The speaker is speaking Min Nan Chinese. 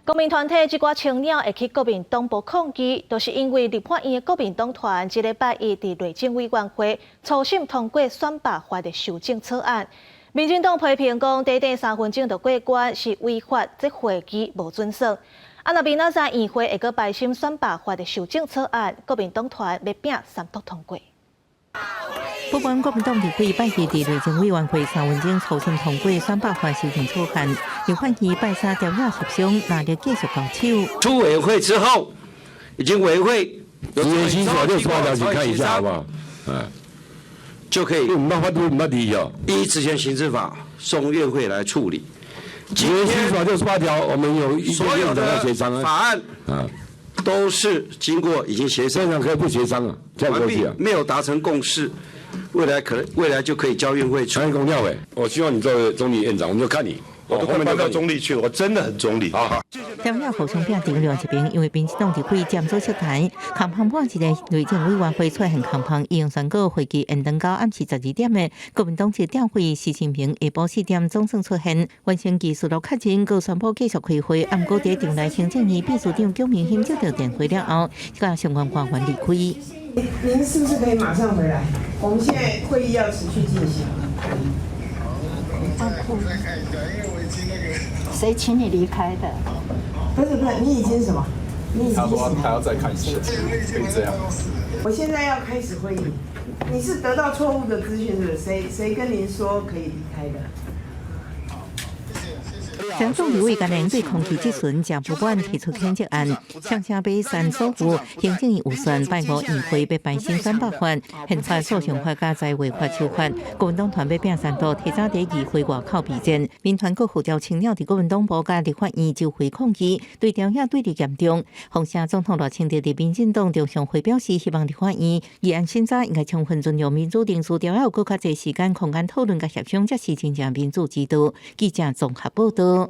公民團體這寡青鳥會去國民黨部抗議，就是因為立法院的國民黨團這禮拜一佇內政委員會初審通過選罷法的修正草案。民進黨批評講，短短3分鐘就過關是違法，這會期無準算。啊，若明仔載院會會閣排審選罷法的修正草案，國民黨團欲拚三讀通過。不管國民黨立委拜二佇內政委員會三分鐘初審通過選罷法修正草案，立法院拜三朝野協商，若欲繼續交手。出委員會之後，已經委員會有清楚68條，請看一下好不好？就可以。唔捌法度，毋捌理哦。依職權行使法送院會來處理。今天68條，我們有所有的法案啊，都是經過已經協商，現場可以不協商啊？完畢，沒有達成共識，未來可能未來就可以交院會處理。我希望你作為中立院長，我們就看你。我都快搬到中立去，我真的很中立。好。朝野互相拚另外一邊，因為民進黨立委佔左側台，空芳半一個內政委員會出現空芳，已經宣告會期延長到暗時12點的國民黨籍調會習近平下晡4點總算出現，完成技術路確認，閣宣布繼續開會。毋過佇場內行政院秘書長蔣明钦接到電話了後，佮相關官員離開。您是不是可以馬上回來？我們現在會議要持續進行。誰請你離開的？不是不是，你已經什麼？你已經他說他要再看一下，可以這樣。我現在要開始會議，你是得到錯誤的資訊，是不是？誰跟您說可以離開的？張總立委共人對空氣質詢誠不滿，提出譴責案，雙聲欲刪所有行政院預算，拜五院會欲排審選罷法、憲法訴訟法佮在違法手法。國民黨團欲拚三讀，提早佇議會外口備戰。民團閣號召青鳥佇國民黨部佮立法院周圍抗議，對朝野對立嚴重。風聲總統賴清德佇民進黨中常會表示，希望立法院議案審查應該充分尊重民主程序，朝野有閣較濟時間空間討論佮協商，才是真正民主之道。記者綜合報道。